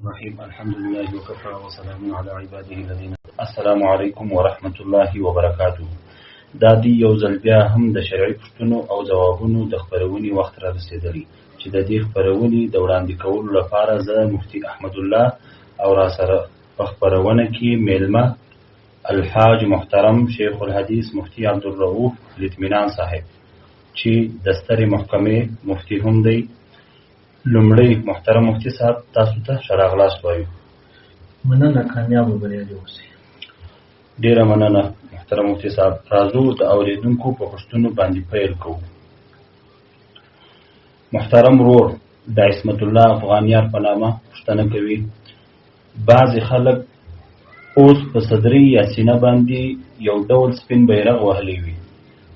الرحيم. الحمد لله وكفى وسلام على عباده الذين. السلام علیکم ورحمت الله وبرکاته. دا دی یو ځل بیا هم د شرعي پوښتنو او ځوابونو د خپرونې وخت را رسېدلی چې د دې خپرونې د وړاندې کولو لپاره زه مفتي احمدالله او راسره په خپرونه کې میلمه الحاج محترم شیخ الحدیث مفتي عبدالرؤف اطمینان صاحب چې د سترې محکمې مفتي هم دی. لومړی محترم مفتي صاحب، تاسو ته ښه راغلاست وایو. مننه، کامیاب او بریالي اوسئ. ډېره مننه محترم مفتي صاحب. راځو د اورېدونکو په پوښتنو باندې پیل کوو. محترم ورور د عصمت الله افغانیار په نامه پوښتنه کوي، بعضې خلک اوس په صدرۍ یا سینه باندې یو ډول سپین بیرغ وهلی وي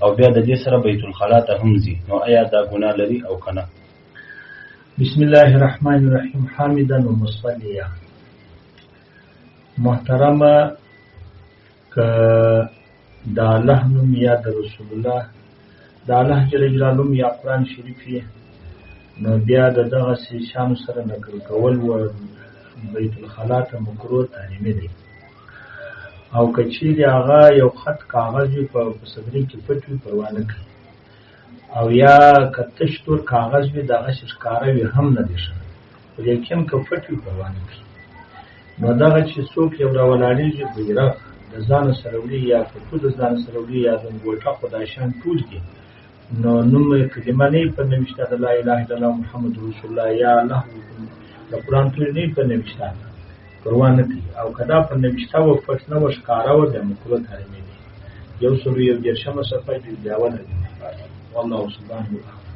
او بیا د دې سره بیت الخلا ته هم ځي، نو ایا دا ګناه لري او که نه؟ بسم الله الرحمن الرحیم. حامدا ومصلیا. محترمه، که د الله نوم یا د رسول الله د الله جل جلاله نوم یا قرآن شریف یې، نو بیا د دغسې شیانو سره نقل کول و بیت الخلا ته مکروه تحریمي دی. او که چیرې هغه یو خط کاغذ وي په صدرۍ کې پټ وي، پروا نه کوي، او یا که تش تور کاغذ وي دغسې ښکاره وي هم نه دی ښه، خو لیکن که پټ وي پروا نه کوي. نو دغه چې څوک یو راولاړېږي بیرغ د ځانه سره وړي یا پټو د ځانه سره وړي یا د ګوټه، خو دا شیان ټول دي، نو نوم یې کلمه نه په نوشته د لا اله الا الله محمد رسول الله یا الله د قرآن توري نه په نوشته، پروا نه کوي. او که دا په نوشته و پټ نه و ښکاره و، بیا مکروه تحریمي دی. 131مه صفحه جلد اوله دی. والله سبحانه وتعالی.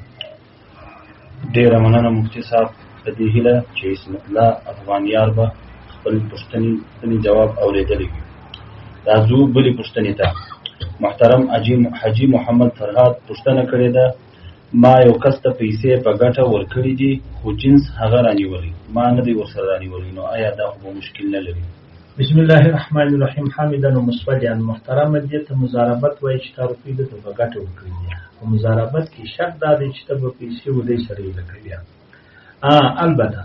ډېره مننه مفتي صاحب. په دې هیله چې عصمت الله افغانیار به خپل پوښتنې جواب اورېدلی وي. راځو بلې پوښتنې ته. محترم حاجي محمد فرهاد پوښتنه کړې ده، ما یو کس ته پیسې په ګټه ورکړې دي خو جنس هغه رانیولی، ما نه دی ورسره رانیولی، نو آیا دا خو به مشکل نه لري؟ بسم الله الرحمن الرحیم. حامدا ومصلیا. محترم، دې ته مضاربت وایي چې تا روپۍ ده ته په ګټه ورکړې دي. په مضاربت کې شرط دا دی چې ته به پیسې و دی سره یې لګوي. البته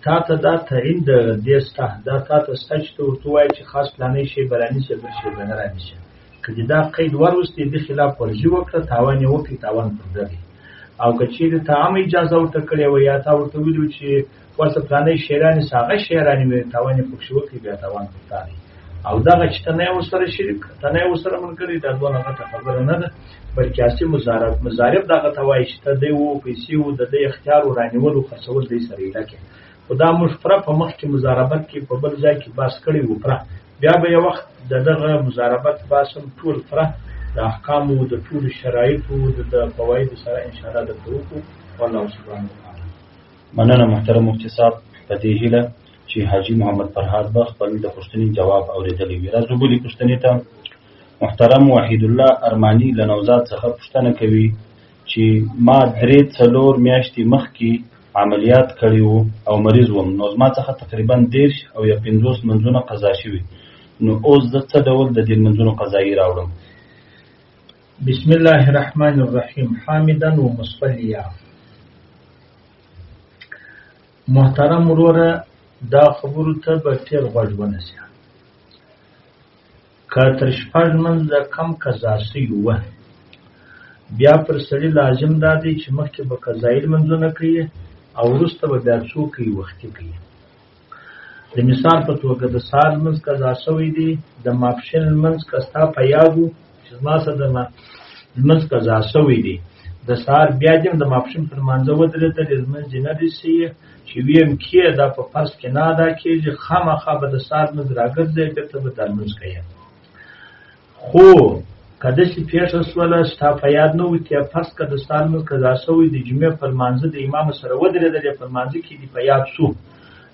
تا ته دا تعین د دې سته، دا تا ته سته چې ته ورته ووایې چې خاص فلانی شی به رانیسې بل شی به نه رانیسې. که دې دا قید وروستې د خلاف ورزي وکړه، تاوان یې وکړي، تاوان پر ده دی. او که چیرې تا هم اجازه ورته کړې وه یا تا ورته ویلي چې ورته فلانی شی رانیسه، هغه شی رانیوي، تاوان یې پکښې وکړي، بیا تاوان پر تا دی. او دغه چې ته نه یې ورسره شریک، ته نه یې ورسره ملګری، دا دونه غټه خبره نه ده، بلکې اصلي مضارب دغه ته وایي چې ته دی و پیسې و د دې اختیار و رانیول و خرڅول دی سره ایله کې. خو دا موږ پوره په مخ کې مضاربت کې په بل ځای کې بحث کړی و پوره، بیا به یو وخت د دغه مضاربت بحث هم ټول پوره د احکامو د ټولو شرایطو د فوایدو سره انشاءالله درته وکړو. والله سبحانه وتعالی. مننه محترم مفتي صاحب. په دې هیله چې حاجي محمد فرهاد به خپل د پوښتنې جواب اورېدلی وي. راځو بلې پوښتنې ته. محترم وحید الله ارماني له نوزاد څخه پوښتنه کوي چې ما 3-4 میاشتې مخکې عملیات کړي وو او مریض وم، نو زما څخه تقریبا 30 او یا 50 لمونځونه قضا شوي، نو اوس زه څه ډول د دې لمونځونو قضایي راوړم؟ بسم الله الرحمن الرحیم. حامدا ومصلیا. محترم وروره، دا خبرو ته به ډېر غوږ ونیسې. که تر 6 لمونځه کم قضا سوي وه، بیا پر سړي لازم دا دی چې مخکې به قضایي لمونځونه کوي او وروسته به بیا څو کوي وختي کوي. د مثال په توګه د سهار لمونځ قضا سوی دی، د ماپښین لمونځ که ستا په یاد و چې زما سره د لمونځ قضا سوی دی، د سهار بیا دې هم د ماپښین پر لمانځه ودرېدلې، لمونځ دې نه دی سوی چې ویم کې دا په فرض کې نه ادا کېږي، خامخا به د سهار لمونځ راګرځي، بېرته به دا لمونځ کوي. خو که داسې پېښه سوله ستا په یاد نه و، ته فرض که د سهار لمونځ قضا سوی د جمعې پر لمانځه د امام سره ودرېدلې، پر لمانځه کې دې په یاد سو،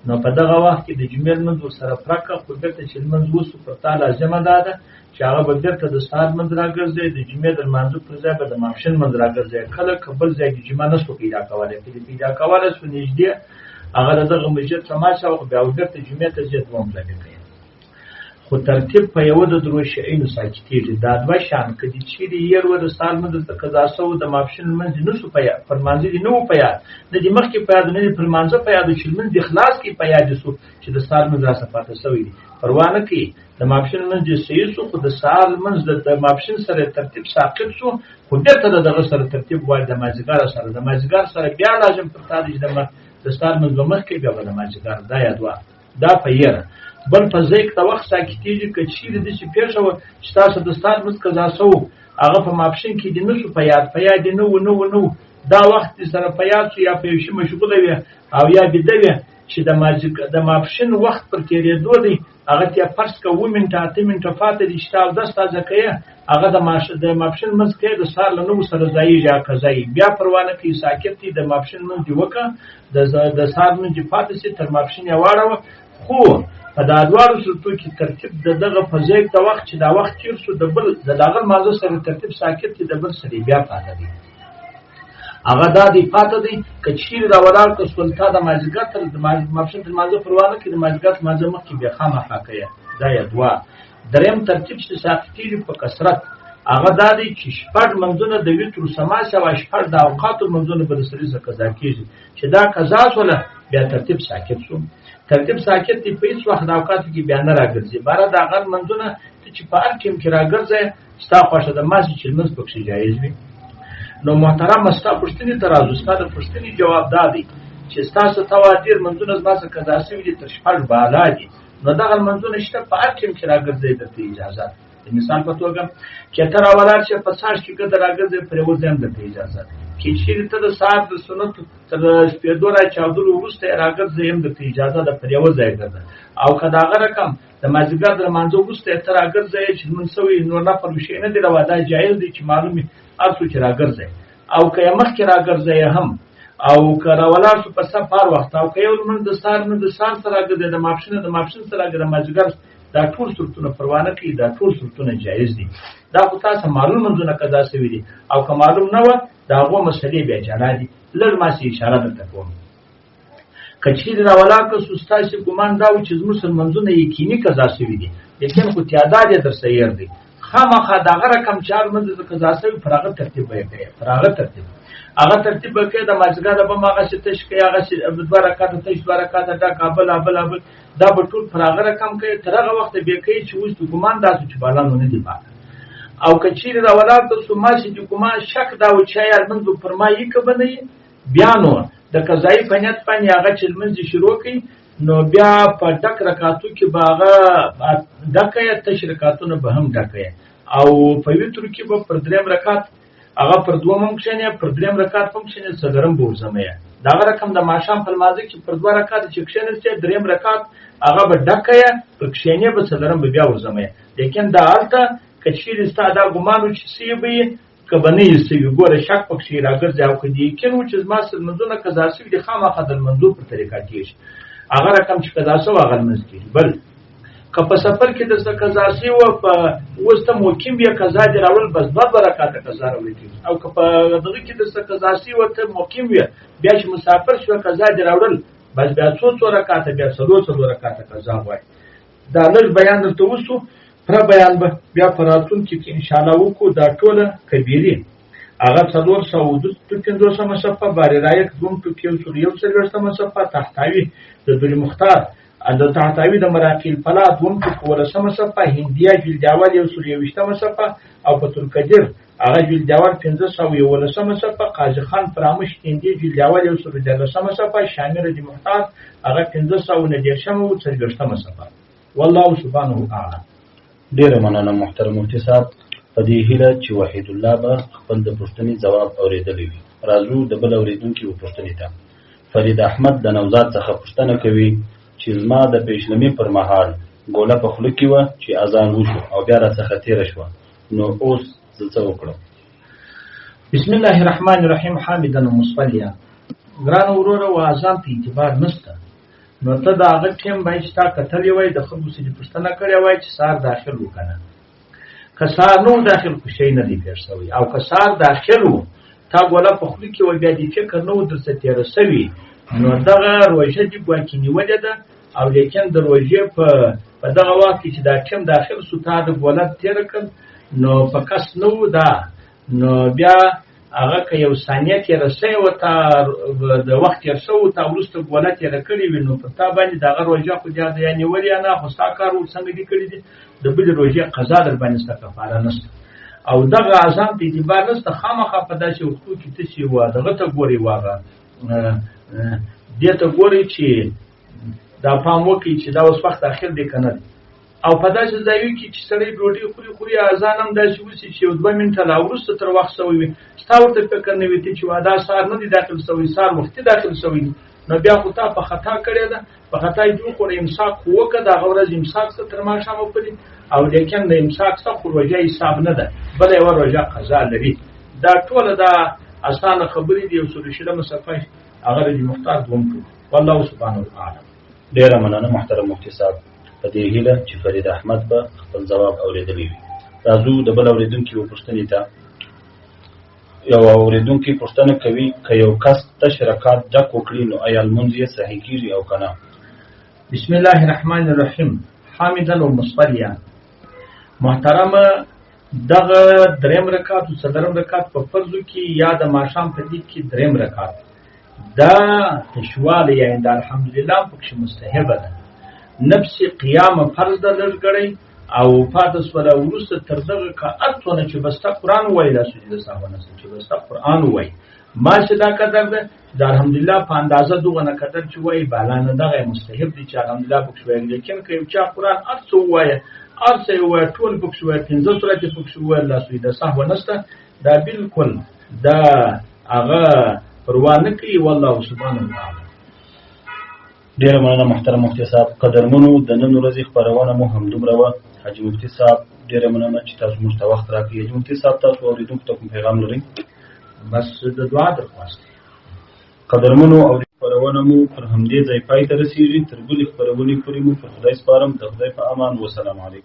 نو په دغه وخت کې د جمعې لمونځ ورسره پوره کړه، خو بېرته چې لمونځ وسو پر تا لازمه دا ده چې هغه به بېرته د سهار لمونځ راګرځي، د جمعې د لمانځه پر ځای به د ماپښین لمونځ راګرځي. کله که بل ځای کې جمعه نه سو پیدا کولی، که دې پیدا کولی سو نږدې هغه د دغه مسجد څخه ما شاوخوا بیا بېرته جمعې ته ځې، دوم ځای به کوي. خو ترتیب په یوه د درو شیانو ساکتېږي. دا دوه شیان که دې چېرې یېر وه د سهار لمونځ درته قضا سوی د ماپښین لمونځ دې نه سو په یاد، پر لمانځه دې نه وو په یاد، نه دې مخکې په یاد نه دې پر لمانځه په یاد چې لمونځ دې خلاص کړي په یاد دې سو چې د سهار لمونځ راسره پاته سوی دی، پروا نه کوي. د ماپښین لمونځ دې صحیح سو خو د سهار لمونځ د ماپښین سره ترتیب ساقط سو، خو بېرته د دغه سره ترتیب غواړي د مازدیګر سره، د مازدیګر سره بیا لازم پر تا دی چې د سهار لمونځ به مخکې بیا به د مازدیګر. دا یاد وه دا په یره. بل په ځای کې د وخت ساکتېږي که چیرې داسې پېښه وه چې تاسو د سهار لمونځ قضا سوو هغه په ماپښین کې دې نه سو په یاد، په یاد دې نه و نه و نه و، دا وخت دې سره په یاد سو یا په یو شي مشغوله وې او یا بیده وې چې د ماپښین وخت پر تېرېدو دی، هغه ته فرض که اووه منټه اته منټه پاته دي چې تا اودس تازه کوې، هغه د ماپښین لمونځ کوې د سهار له نوو سره ځایېږي هغه قضایي بیا پروا نه کوي، ساکت دی. د ماپښین لمونځ دې وکړه، د سهار لمونځ دې پاتې سي تر ماپښین یې واړوه. خو په دا دواړو صورتو کې ترتیب د دغه په ځای د وخت چې دا وخت تېر سو د بل د دغه لمانځه سره ترتیب ساکت دی، د بل سره بیا پاته دی. هغه دا دی پاته دی که چیرې دا ولاړ که سول تا د مازدیګر تر د ماپښین تر لمانځه پروا نه کوي، د مازدیګر تر لمانځه مخکې بیا خامخا کوي. دا یې دوه. دریم ترتیب چې ساقطېږي په کثرت هغه دا دی چې شپږ لمونځونه د وترو سما سوا شپږ د اوقاتو لمونځونه به د سړي څخه قضا کېږي، چې دا قضا سوله بیا ترتیب ساکت سو. ترتیب ساکت دی په هیڅ وخت د اوقاتو کې بیا نه راګرځي. باره د هغه لمونځونه ته چې په هر ټیم کې راګرځی ستا خوښه ده، ماسې چې لمونځ پکښې جایز وي. نو محترمه ستا پوښتنې ته راځو. ستا د پوښتنې جواب دا دی چې ستاسو تواتیر لمونځونه زما څخه قضا سوي دي تر شپږ بالا دي، نو دغه لمونځونه شته په هر ټیم کې راګرځی درته اجازه ده. د مثال په توګه که ته راولاړ شې په څاښت کې ګرځه راګرځې پر یوه ځای هم درته اجازه ده، که چیرې ته د سهار د سنت تر سپېدو را چاودلو وروسته یې راګرځې هم درته اجازه ده پر یوه ځای ګرځه. او که د هغه رقم د مازدیګر د لمانځه وروسته یې ته راګرځې چې لمونځ سوی نور نفل شی نه دی روا، دا جایز دی چې معلوم وي هر څوک چې راګرځي. او که یې مخکې راګرځې هم، او که راولاړ شو په صف هر وخت، او که یو لمونځ د سهار لمونځ د سهار سره راګرځې، د ماپښینه د ماپښین سره راګرځې، د مازدیګر، دا ټول صورتونه پروا نه کوي، دا ټول صورتونه جایز دي. دا خو تاسو معلوم لمونځونه قضا سوي دي، او که معلوم نه وه د هغو مسئلې بیا جلا دي. لږ ماسې اشاره درته کوم. که چیرې راولاړ که سو ستاسې ګمان دا و چې زموږ سره لمونځونه یقیني قضا سوي دي، لیکن خو تعداد یې درسره هېر دی، خامخا د هغه رقم چې هر لمونځ درته قضا سوي پر هغه ترتیب به یې کوې، پر هغه ترتیب هغه ترتیب به کوې. د مازدیګر به هم هغسې تش کوې، هغسې دوه رکعته تش، دوه رکعته ډک، بل بل بل، دا به ټول پر هغه رقم کوې تر هغه وخته بیا کوې چې اوس د ګمان داسې چې بالا نو نه دي پاته. او که چیرې راولاړ که سو ماسې د ګمان شک دا و چې ایا لمونځ به پر ما یي که به نه یي، بیا نو د قضایي په نیت باندې هغه چې لمونځ یې شروع کړي نو بیا په ډک رکعتو کې به هغه ډکه یې، تش رکعتونه به هم ډکه یې، او په وترو کې به پر دریم رکعت هغه پر دوم هم کښېنې، پر دریم رکعت هم کښېنې، څلورم به ورزمه یې. د هغه رقم د ماښام په لمانځه کې پر دوه رکعته چې کښېنستې دریم رکعت هغه به ډکه یې، پر کښېنې به څلورم به بیا ورزمه یې. لیکن دا هلته که چیرې ستا دا ګمان و چې سوي به یې که به نه یې سوي، ګوره شک پکښې راګرځي، او که دې یقین و چې زما لمونځونه قضا سوي دي، خامخا د لمونځو پر طریقه کېږي، هغه رقم چې قضا سوی هغه لمونځ کېږي. بل که په سفر کې درته قضا سوي وه، په اوس ته مقیم یې قضا دې راوړل، بس دوه دوه رکعته قضا راوړل کېږي. او که په دغه کې درته قضا سوي وه، ته مقیم یې، بیا چې مسافر شوې قضا دې راوړل، بس بیا څو څو رکعته، بیا څلور څلور رکعته قضا غواړي. دا لږ بیان درته وسو، پوره بیان به بیا په راتلونکي کې انشاءالله وکړو. دا ټوله کبیري هغه 452 صفحه، باري رایق دوم ټوک 141 صفحه، تحتاوي د در مختار د تحتاوي د مراقي الفلا دوم ټوک 18 صفحه، هندیه جلد اول 121 صفحه، او په ترکدیر هغه جلد اول 511 صفحه، قاضي خان فراموش هندي جلد اول 113 صفحه، شامل د محتاج هغه 539 او 40 صفحه. والله سبحانه اعلم. ډېره مننه محترم مفتي صاحب. په دې هیله چې وحید الله به خپل د پوښتنې ځواب اورېدلی وي. راځو د بل اورېدونکي و پوښتنې ته. فرید احمد د نوزاد څخه پوښتنه کوي چې زما د پیشلمي پر مهال ګوله په خوله کې وه چې اذان وشو او بیا راڅخه تېره شوه، نو اوس زه څه وکړم؟ بسم الله الرحمن الرحیم. حامدا مصلیا. ګران وروره، و اذان ته اعتبار نشته، نو ته د هغه ټیم باید چې تا کتلی وای، د خلکو څخه دې پوښتنه کړې وای چې سهار داخل و که نه. که سهار نه و داخل خو شی نه دی پېښ شوی، او که سهار داخل و تا ګوله په خوله کې وه بیا دې فکر نه و درڅه تېره شوي، نو دغه روژه دې ګواکې نیولې ده، او لیکن د روژې په په دغه وخت کې چې دا ټیم داخل سو، تا د ګولت تېره کړ، نو په کس نه و دا، نو بیا هغه که یو ثانیه تېره سوې وه، تا د وخت تېر سوی و، تا وروسته ګوله تېره کړې وي، نو پر تا باندې د هغه روژه خو دې یا نیولې یا نه، خو ستا کار و څنګه دې کړي دي، د بلې روژې قضا در باندې ستا کفاره نشته. او دغه اذان ته اعتبار نشته، خامخا په داسې وختو کې ته چې وه دغه ته ګورې، وهغه دې ته ګورې چې دا پام وکړي چې دا اوس وخت اخر دی که نه دی. او په داسې ځایو کې چې سړی ډوډۍ خوري خوري، اذان هم داسې وسي چې یو دوه منټه لا وروسته تر وخت سوی وي، ستا ورته فکر نه وي ته چې وا دا سهار نه دی داخل سوی، سهار وختي داخل سوی دی، نو بیا خو تا په خطا کړې ده، په خطا یې وخوړه، امساک خو وکړه، د هغه ورځ امساک څه تر ماښامه پورې، او لیکن د امساک څخه خو روژه حساب نه ده، بله یوه روژه قضا لري. دا ټوله دا اسانه خبرې دي. یو سل شلمه صفحه هغه د مختار دوم ټوک. والله سبحانه اعلم. ډېره مننه محترم مفتي صاحب، په دې هیله چې فرید احمد به خپل ځواب اورېدلی وي. راځو د بل اورېدونکي و پوښتنې ته. یو اورېدونکی پوښتنه کوي که یو کس تش رکعت ډک وکړي نو ایا لمونځ یې صحیح کیږي او که نه؟ بسم الله الرحمن الرحیم. حامدا و مصلیا. محترمه، دغه دریم رکعت او څلورم رکعت په فرضو کې یا د ماښام په دې کې دریم رکعت دا تشواله یا د الحمدلله پکښې مستحبه ده. نفس قیام فرض ده لږ ګړی او پاتې سوله وروسته تر دغه که هر څونه چې بس ته قرآن ووایي، دا سجده سهوه نشته چې بس ته قرآن ووایي. ما چې دا قدر ده د الحمدلله په اندازه دغه نه قدر چې وایي بالا نه دغه مستحب دی چې الحمدلله پکښې وایي. لیکن که یو چا قرآن هر څه ووایه، هر څه یې ووایه، ټول پکښې ووایه، پنځه سورت یې پکښې ووایه، لا سجده سهوه نشته، دا بالکل دا هغه پروا نه کوي. والله سبحانه وتعالی. ډېره مننه محترم مفتي صاحب. قدرمنو، د نن ورځې خپرونه مو همدومره وه. حاجي مفتي صاحب ډېره مننه چې تاسو موږ ته وخت راکړئ. حاجي مفتي صاحب، تاسو اورېدونکو ته کوم پیغام لرئ؟ بس د دعا درخواست دی. قدرمنو، او خپرونه مو پر همدې ځای پای ته رسېږي. تر بلې خپرونې پورې مو پر خدای سپارم. د خدای په امان. والسلام علیکم.